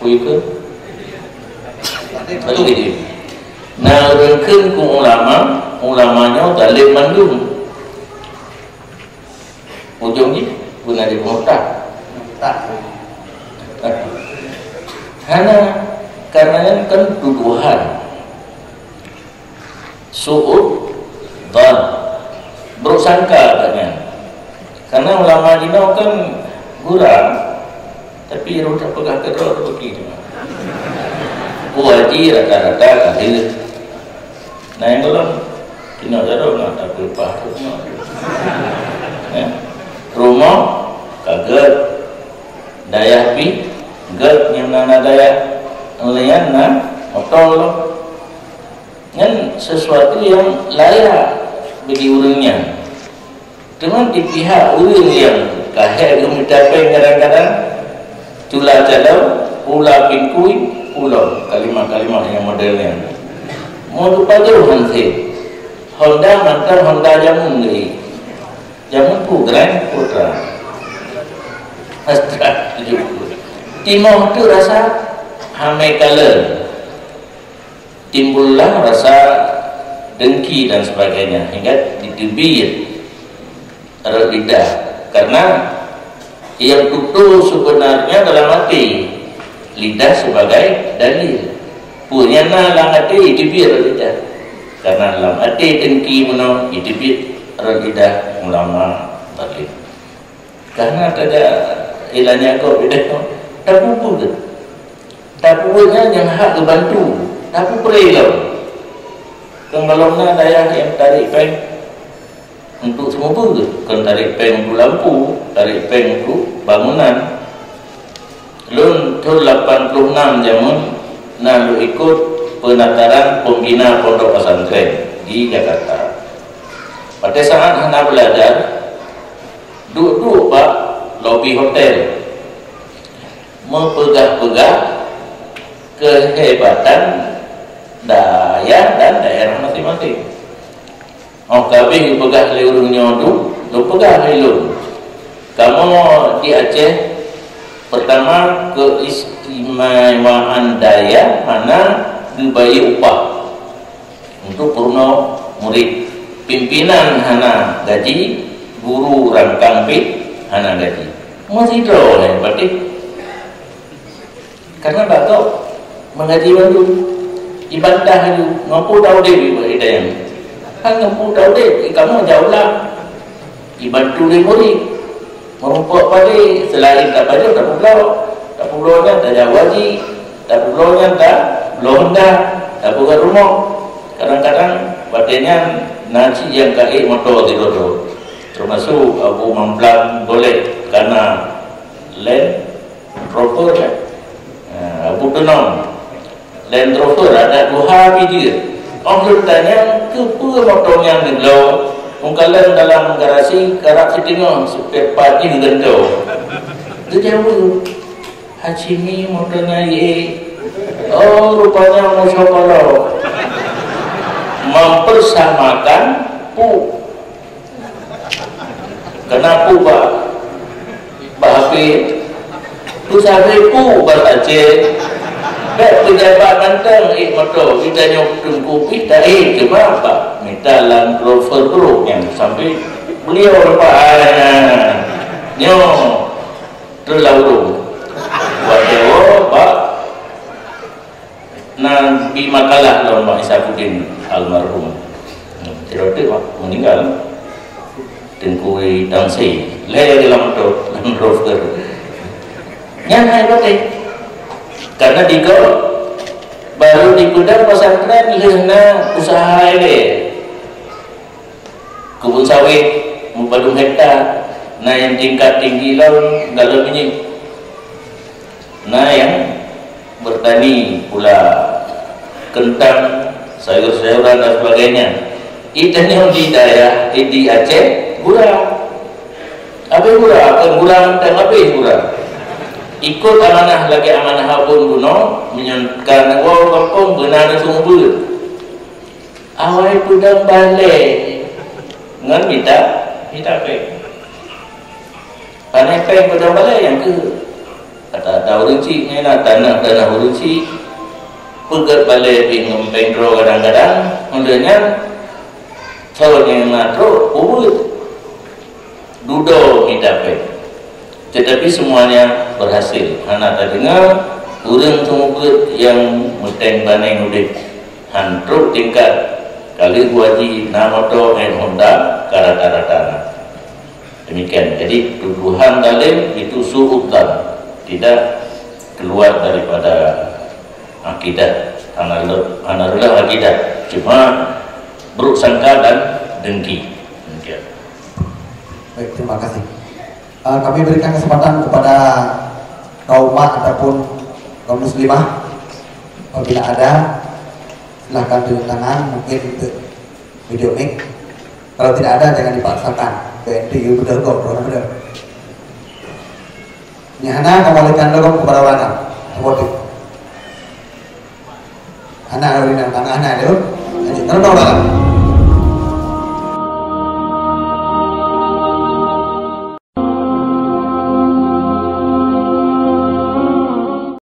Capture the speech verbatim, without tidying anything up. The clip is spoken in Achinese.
Ikut. Balik. Nah, ureueng kheun keu ulama, ulama nyoe zalim mandum. Ujong jih pun ada pemerintah. Hana, karena nyan kan tuduhan. Su'udzan. Buruk sangka agaknya. Karena ulama jinoe kan gura, tapi roh tak peugah keudroe tu bagi cuma. Ku haji rata-rata ka deuh. Nah, nyang golom, kinoe jaroe na tapeupah tu. Ya. Rumoh ka gèt, dayah pih gèt, nyang na, na dayah. Laén na moto lom. Nyan sesuatu nyang layak bagi ureueng nyan. Teuma di pihak ureueng nyang ka hék geumita péng kadang-kadang, cula calon, pula pingkui, pulom, kalimah-kalimah nyang model nyan. Meu geupajoh han sép. Honda mantong Honda jameun lé. Jameun peue Grand, peue Astra. Astra tujuh puluh. Timoh tu rasa hamé kalon. Timbullah rasa dengki dan sebagainya hingga diteubiet rot lidah. Karena nyang tutoe sebenarnya dalam até, lidah sebagai dalil. Peue nyang na lam até, iteubiet rot lidah. Karena lam até dengki meunoe, iteubiet rot lidah ulama zalim. Karena taja ilanya kok beda tu. Tapi peue? Tapi peue nyan nyang hak geubantu? Tapi peue lom? Kan golom na dayah nyang tarék péng untuk seumeubeuet, kon tarék péng untuk lampu, tarék péng untuk bangunan. Lôn thôn lapan puluh enam jameun na lôn ikot penataran pembina pondok pesantren di Jakarta. Pada saat hana belajar, duek-duek bak lobi hotel, meupeugah-peugah kehebatan dayah dan daerah masing-masing. Óh ka abéh geupeugah lé ureueng nyoe tu, geupeugah lé lôn, kamoe di Aceh, pertama, keistimewaan dayah hana geubayeue upah untuk peurunoe murit. Pimpinan hana gaji, guru rangkang pih hana gaji. Meusidroe lé patéh. Karena bak gob mengaji mandum, ibantah laju, ngon peue taudép ibu idayang. Hana ngon peue taudép, ikamoe jauh lah. Ibantu lé murit, meurumpok padé, selain tapajoh, tapeubloe. Tapeubloe nyan tajaweueb haji, tapeubloe nyan tabloe honda, tapeugöt rumoh. Kadang-kadang watèe nyan na cit nyang ka ék moto sidroe-droe. Teumasuk Abu Mamplam Golek kana Land Rover kan? Ha, Abu Teunong. Land Rover ada dua ha pih jeuet. Óh lheueh tanyong, keupeue moto nyan neubloe? Meukalon dalam garasi karab siteungoh spare part jih geugantoe. Geujaweueb, "Hacimi moto nyan yé." Oh, rupanya musoh kolok. Mempersamakan puk. Kenapa, Pak? Bah Hafid, peusabe pu bak Aceh. Bèk pejabat mantong ék moto, geutanyoe teungku pih taék, cuma bak mita Land Rover brôk nyan sampai beliau leupah. Nyoe, terlalu. Watèe woe bak Na bi makalah lom Bang Isafuddin almarhum. Hmm, sidroe teuk meuninggal. Teungku Dangse, lhèe lam moto, Land Rover. Nyan hai patéh. Karena di gob baru dipeudong pesantren, lheueh na usaha ilèe. Kebun sawit, meupadum hekta, na nyang tingkat tinggi lom, galon minyeuk. Na nyang bertani pula kentang, sayur-sayuran dan sebagainya. Di tanyoe di dayah, di, di Aceh, gura. Habéh gura, kon gura mantong, habéh gura. Ikot amanah lagèe amanah Abon bunoe, meunyoe ka neuwoe gampông, beuna neuseumeubeuet. Awai peudong balèe ngon mita, mita péng. Pané péng peudong balèe nyang keu. Kata-kata ureuëng chik nyan na tanah-tanah ureuëng chik, peugét balée pih ngon péng droe kadang-kadang, meunyoe nyan, soe nyang na trok peubuet, dudoe mita péng. Tetapi semuanya berhasil. Hana tadeungoe ureuëng seumeubeuet nyang meuteng baneng udeb, han trok tingkat, ka lheueh geuhaji na moto, eh, Honda, ka rata-rata na. Demikian. Jadi, tuduhan zalim itu su'udzan, tidak keluar daripada akidah, hana reuloh, hana reuloh akidah. Cuma buruk sangka dan dengki. Demikian. Baik, terima kasih. Eh, kami berikan kesempatan kepada kaum mak ataupun kaum muslimah, apabila ada, silahkan tunjuk tangan, mungkin untuk video mic. Kalau tidak ada, jangan dipaksakan. B N T U betul kok, betul, betul. Nyang hana kamu alihkan logam kepada orang dalam. Seperti. Hana ada orang dalam, hana ada. Lanjut, kalau orang dalam.